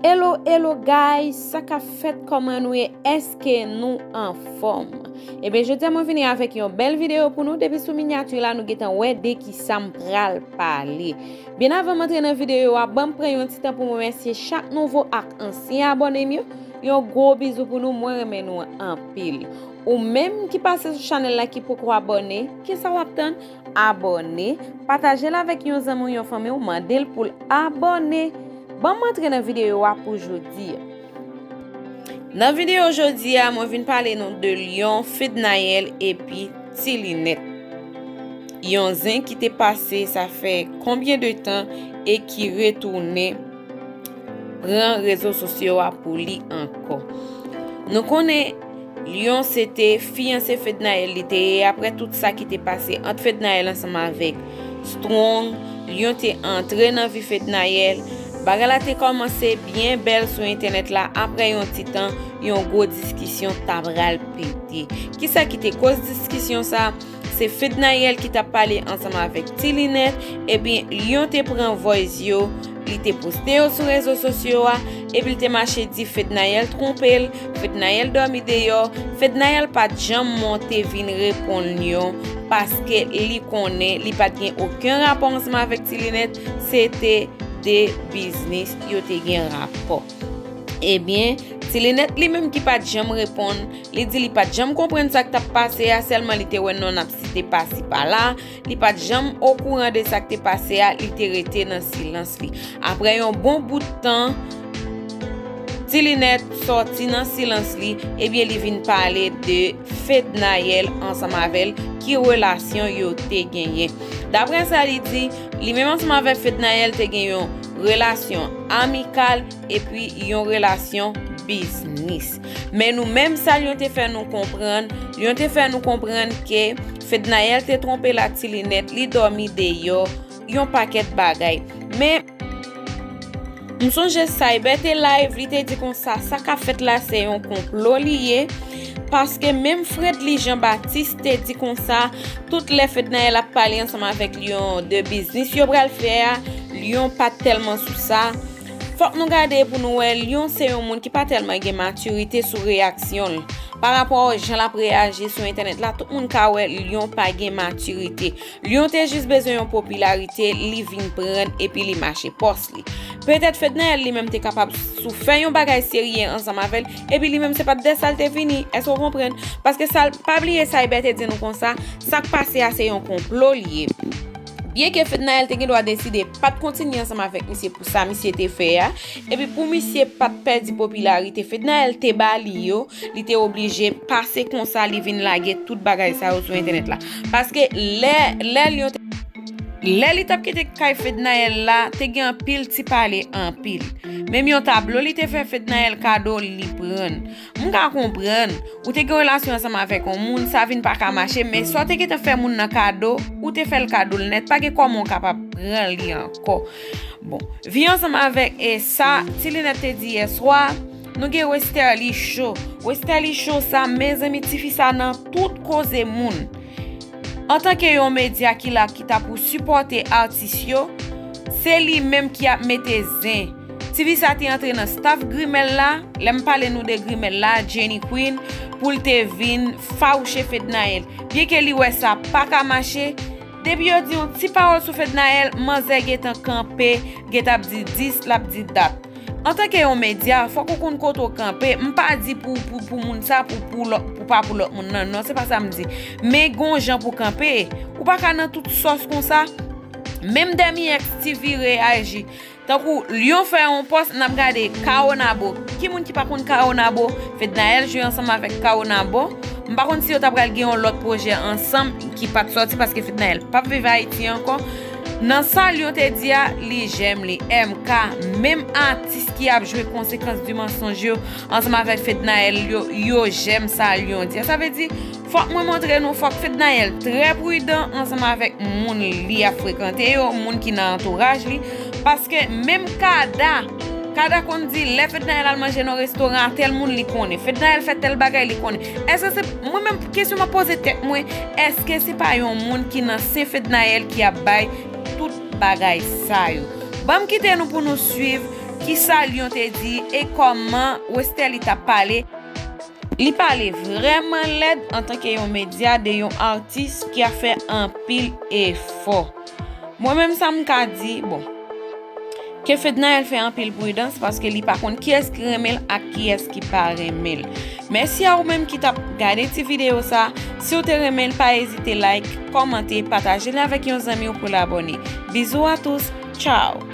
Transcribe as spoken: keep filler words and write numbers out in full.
Hello, hello guys, sa k ap fèt, kòman nou ye? Èske nou anfòm? Ebyen, jodi a mwen vini avèk yon bèl videyo pou nou. Depi sou minyati la, nou gentan wè de ki sa m pral pale. Byen avan m antre nan videyo a, ban m pran yon ti tan pou m remèsye chak nouvo ak ansyen abòne m yo. Yon gwo bizou pou nou, mwen renmen nou anpil. Ou menm ki pase sou chanèl la ki poko abòne, kisa w ap tann? Abòne, pataje l avèk yon zanmi w, yon fanmi w, mande l pou l abòne. Ban m antre nan videyo a pou jodi a. Nan videyo jodi a, mwen vin pale nou de Lyon, Fednaelle epi Ti Linèt. Yon zen ki te pase, sa fè konbyen de tan, e ki retounen pran rezo sosyo a pou li ankò. Nou konnen Lyon se te fiyanse Fednaelle li te ye, apre tout sa ki te pase ant Fednaelle ansanm avèk Strong, Lyon te antre nan vi Fednaelle. Bagay la te kòmanse byen bèl sou entènèt la, apre yon ti tan, yon gwo diskisyon ta pral pete. Kisa ki te koz diskisyon sa? Se Fednaelle ki t ap pale ansanm avèk Ti Linèt, epi Lyon te pran voice yo, li te poste yo sou rezo sosyo a, epi l te mache di Fednaelle twonpe l, Fednaelle dòmi deyò, Fednaelle pa t janm monte vin reponn Lyon, paske li konnen li pa t gen okenn rapò ansanm avèk Ti Linèt, se te de biznis yo te gen rapò. Ebyen, Ti Linèt li menm ki pa t janm reponn, li di li pa t janm konprann sa k t ap pase a, sèlman li te wè non ap site pasi pala, li pa t janm okouran de sa k te pase a, li te rete nan silans li. Apre yon bon bout tan, Ti Linèt sòti nan silans li, ebyen li vin pale de Fednaelle ansanm avè l, ki relasyon yo te genyen. Daprè sa li di, li menm ansanm avèk Fednaelle te gen yon relasyon amikal epi yon relasyon biznis. Men nou menm sa Lyon te fè nou konprann, Lyon te fè nou konprann ke Fednaelle te twonpe l ak Ti Linèt, li dòmi deyò, yon pakèt bagay. Men m sonje Cyber te live, li te di konsa, sa k ap fèt la se yon konplo li ye, paske menm Fredly Jean Baptiste te di konsa, tout lè Fednaelle ap pale ansanm avèk Lyon de biznis yo pral fè a, Lyon pa t tèlman sou sa. Fòk nou gade pou nou wè, Lyon se yon moun ki pa tèlman gen matirite sou reyaksyon l. Pa rapò jan l ap reyaji sou entènèt la, tout moun ka wè Lyon pa gen matirite. Lyon te jis bezwen yon popilarite, li vin pran epi li mache pòs li. Petèt Fednaelle li menm te kapab sou fè yon bagay serye ansanm avè l, epi li menm se pa t de sa l te vini. Èske w konprann? Paske sa l, pa bliye Cyber te di nou konsa, sa k pase a se yon konplo li ye. Byenke Fednaelle te gen dwa deside pa t kontinye ansanm avèk misye pou sa misye te fè a, epi pou misye pa t pèdi popilarite Fednaelle te ba li yo, li te oblije pase konsa, li vin lage tout bagay sa yo sou entènèt la. Paske lè, lè Lyon te, lè li t ap kite kay Fednaelle la, te gen anpil ti pale anpil. Menm yon tablo li te fè Fednaelle kado, li pran. M ka konprann, ou te gen relasyon ansanm avèk yon moun, sa vin pa ka mache, men sa w te gentan fè moun nan kado, ou te fè l kado l nèt, pa gen kòman w kapab pran li ankò. Bon, vi ansanm avèk, e, sa Ti Linèt te di yè swa, nou gen Westerlie Show. Westerlie Show sa, mezanmi, tifi sa nan tout koze moun. Antanke yon medya ki la, ki ta pou sipòte atis yo, se li menm ki ap mete zen. Tifi sa te antre nan staff Grimèl la, lè m pale nou de Grimèl la, Jenny Queen, pou l te vin fawouche Fednaelle. Byenke li wè sa pa ka mache, depi yo di yon ti pawòl sou Fednaelle, manzè gentan kanpe, gentan ap di dis, l ap di dat. Antanke yon medya, fòk ou konn kote w kanpe. M pa di pou, pou, pou moun sa, pou, pou lòt, pou pa pou lòt moun nan. Non, se pa sa m di. Men gon jan pou kanpe. Ou pa ka nan tout sòs konsa. Menm Demi X T V reyaji. Tankou Lyon fè yon pòs, n ap gade Kaonabo. Ki moun ki pa konn Kaonabo? Fednaelle jwe ansanm avèk Kaonabo. M pa konn si yo ta pral gen yon lòt pwojè ansanm ki pa t sòti paske Fednaelle p ap viv Ayiti ankò. Nan sa Lyon te di a, li jèm li. M K, menm atis ki ap jwe Conséquence du mensonge yo ansanm avèk Fednaelle yo, yo jèm sa Lyon di a. Sa vle di, fòk mwen montre nou, fòk Fednaelle trè pridan ansanm avèk moun li ap frekante yo, moun ki nan antouraj li. Paske menm Kada, Kada konn di, lè Fednaelle al manje nan restoran a tèl moun, li konnen. Fednaelle fè tèl bagay, li konnen. Èske se, mwen menm, kesyon m ap poze tèt mwen, èske se pa yon moun ki nan sen Fednaelle ki ap bay tout bagay sa yo? Ban m kite nou pou nou swiv Kisa Lion te di e kòman Westerlie t ap pale? Li pale vrèman lèd antanke yon medya de yon atis ki ap fè anpil efò. Mwen menm sa m ka di, bon, ke Fednaelle fè anpil pridans paske li pa konn kiyès ki renmen l ak kiyès ki pa renmen l. Mèsi a ou menm ki t ap gade ti videyo sa. Si w te renmen l, pa ezite like, kòmante, pataje l avèk yon zanmi w pou l abòne. Bisous à tous, ciao!